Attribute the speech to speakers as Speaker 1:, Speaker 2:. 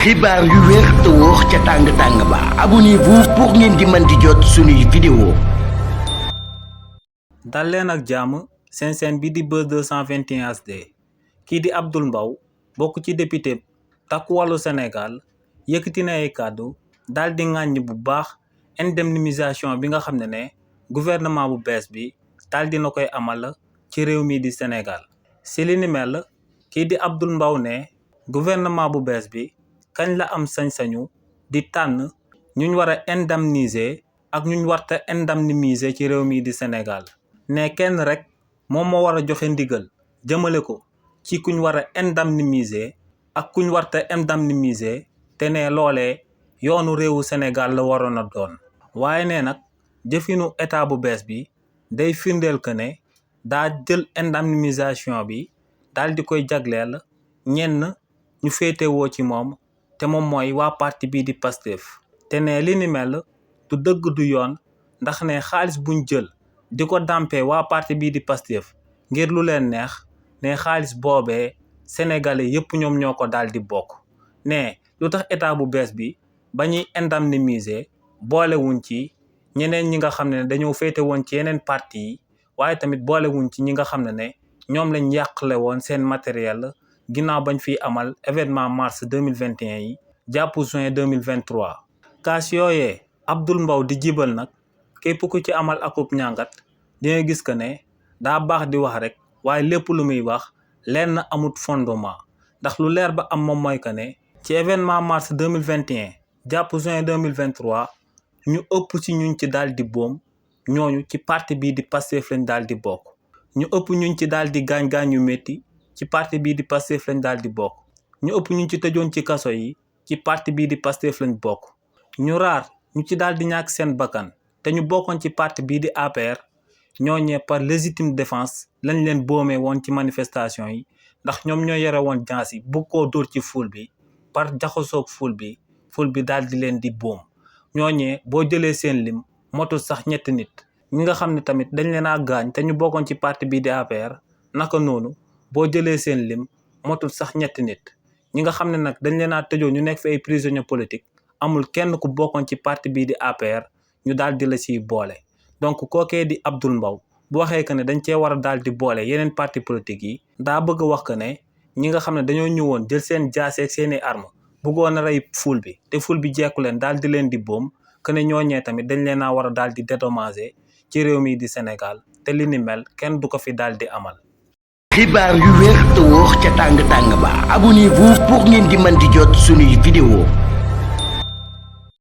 Speaker 1: xibaar yu wér te wóor ca tàng ba abonnez-vous pour ngeen di mën di jot suñuy vidéo.
Speaker 2: dal leen ak jàmm seen chaîne bi di Buzz 221 HD kii di Abdoul Mbow bokk ci député Takku Wallu Sénégal yëkkati na ay kàddu daal di ŋàññ bu baax indemnisation bi nga xam ne gouvernement bu bees bi daal dina koy amal ci réew mi di Sénégal. si li ni mel kii di Abdoul Mbow ne gouvernement bu bees bi kañ la am sañ-sañu di tànn ñuñ war a indemniser ak ñuñ warta indemniser ci réew mi di Sénégal ne kenn rek moom moo war a joxe ndigal jëmale ko ci kuñ war a indemniser ak kuñ warta indemniser te ne loolee yoonu réewu Sénégal la waroon a doon. waaye ne nag jëfinu état bu bees bi day firndeel que ne daa jël indemnisation bi daal di koy jagleel ñenn ñu féetewoo ci moom te moom mooy waa parti bii di Pastef. te ne li ni mel du dëgg du yoon ndax ne xaalis buñ jël di ko dàmpee waa parti bii di Pastef ngir lu leen neex ne xaalis boobee sénégalais yépp ñoom ñoo ko daal di bokk. ne lu tax état bu bees bi ba ñuy indemniser boolewuñ ci ñeneen ñi nga xam ne dañoo féete woon ci yeneen parti yi waaye tamit boolewuñ ci ñi nga xam ne ñoom lañ yàqale woon seen matériel ginnaaw bañ fiy amal événement mars 2021 yi jàpp juin 2023. kaas yooyee Abdoul Mbow di jibal nag képp ku ci amal akub ñàngat dina gis que ne daa baax di wax rek waaye lépp lu muy wax lenn amut fondement ndax lu leer ba am moom mooy que ne ci événement mars 2021 jàpp juin 2023 ñu ëpp ci ñuñ ci daal di boom ñooñu ci parti bii di Pastef lañ daal di bokk. ñu ëpp ñuñ ci daal di gaañ-gaañ yu métti ci parti bii di Pastef lañ daal di bokk. ñu ëpp ñu ci tëjoon ci kaso yi ci parti bii di Pastef lañ bokk. ñu raar ñu ci daal di ñàkk seen bakkan te ñu bokkoon ci parti bii di APR ñooñee par légitime défense lañ leen boomee woon ci manifestation yi ndax ñoom ñoo yore woon jaas yi bu koo dóor ci ful bi par jaxasoog ful bi daal di leen di boom. ñooñee boo jëlee seen lim motul sax ñetti nit. ñi nga xam ne tamit dañ leen a gaañ te ñu bokkoon ci parti bii di APR naka noonu boo jëlee seen lim motul sax ñetti nit. ñi nga xam ne nag dañ leen a tëjoo ñu nekk fi ay prisonniers politiques amul kenn ku bokkoon ci parti bii di APR ñu daal di la ciy boole. donc kookee di Abdoul Mbow bu waxee que ne dañ cee war a daal di boole yeneen parti politique yi daa bëgg a wax que ne ñi nga xam ne dañoo ñëwoon jël seen jaase ak seeni arme bëggoon a rey ful bi te ful bi jekku leen daal di leen di boom que ne ñooñee tamit dañ leen a war a daal di dédommager ci réew mi di Sénégal te li ni mel kenn du ko fi daal di amal.
Speaker 1: xibaar yu wér te wóor ca tàng ba abonnez-vous pour ngeen di mën di jot suñuy vidéo.